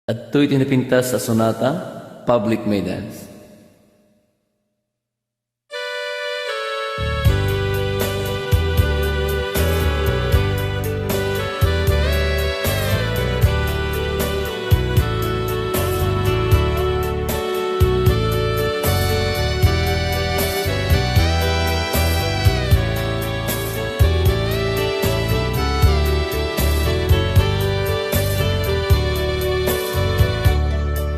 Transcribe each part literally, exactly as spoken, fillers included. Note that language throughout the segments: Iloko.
Adtoy ti napintas a sonata, Public Maidens.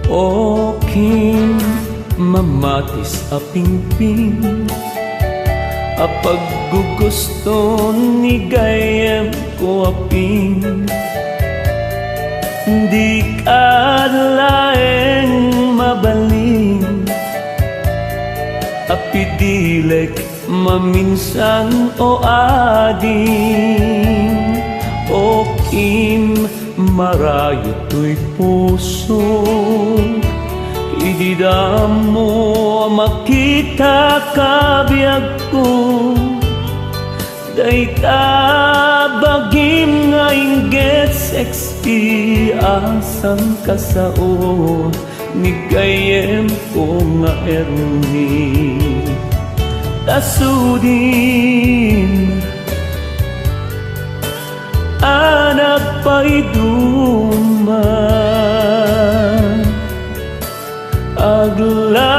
O kim, mamatis a pingping, a paggugusto ni gayyem ko a ping. Dika laeng mabalin a pidilek maminsan, o ading. O kim, marayo toy puso idi damo a makita ka biagko. Dayta bagim nga inggit sexy a sangkasao ni gayyem ko nga Ernie. Ta sudim a nagpaiduman, aglalon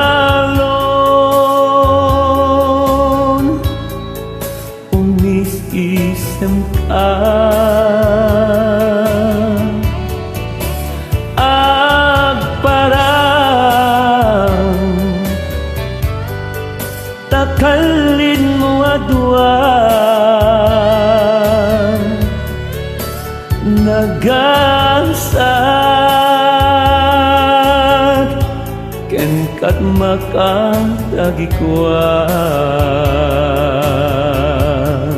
umis-isem ka. Agparang ta kallinmo a dua, nagasat ken kat makatagikuan.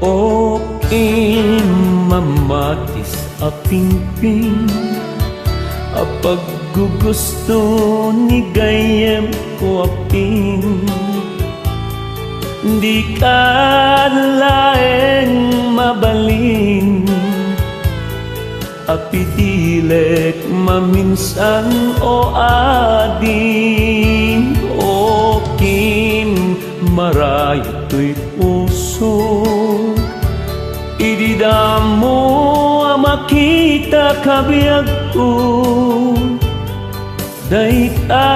O kim, mamatis a pingping, a paggugusto ni gayyem ko a ping. Dika laeng mabalin a pidilek maminsan, o adi. O kim, marayo toy puso idi damo a makita ka biagko. Dayta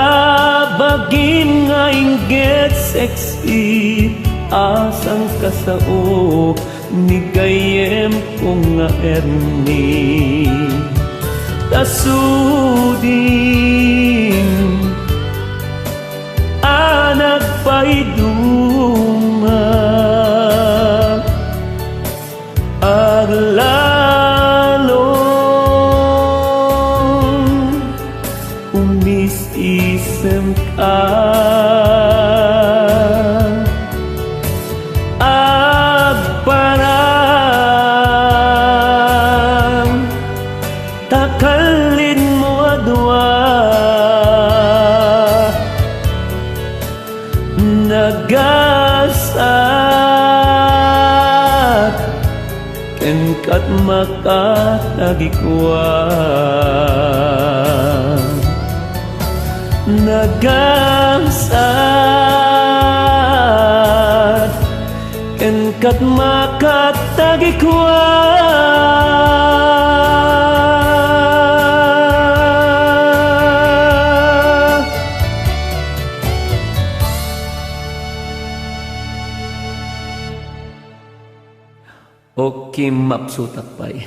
bagim nga inggit sexy a sangkasao ni gayyem ko nga Ernie. Ta sudim a nagpaiduma, aglalon umis-isem ka. Agparang ta kallinmo a dua, nagasat ken kat makatagikuan. Nagasat ken kat makatagikuan. O kim, mapsutak pay.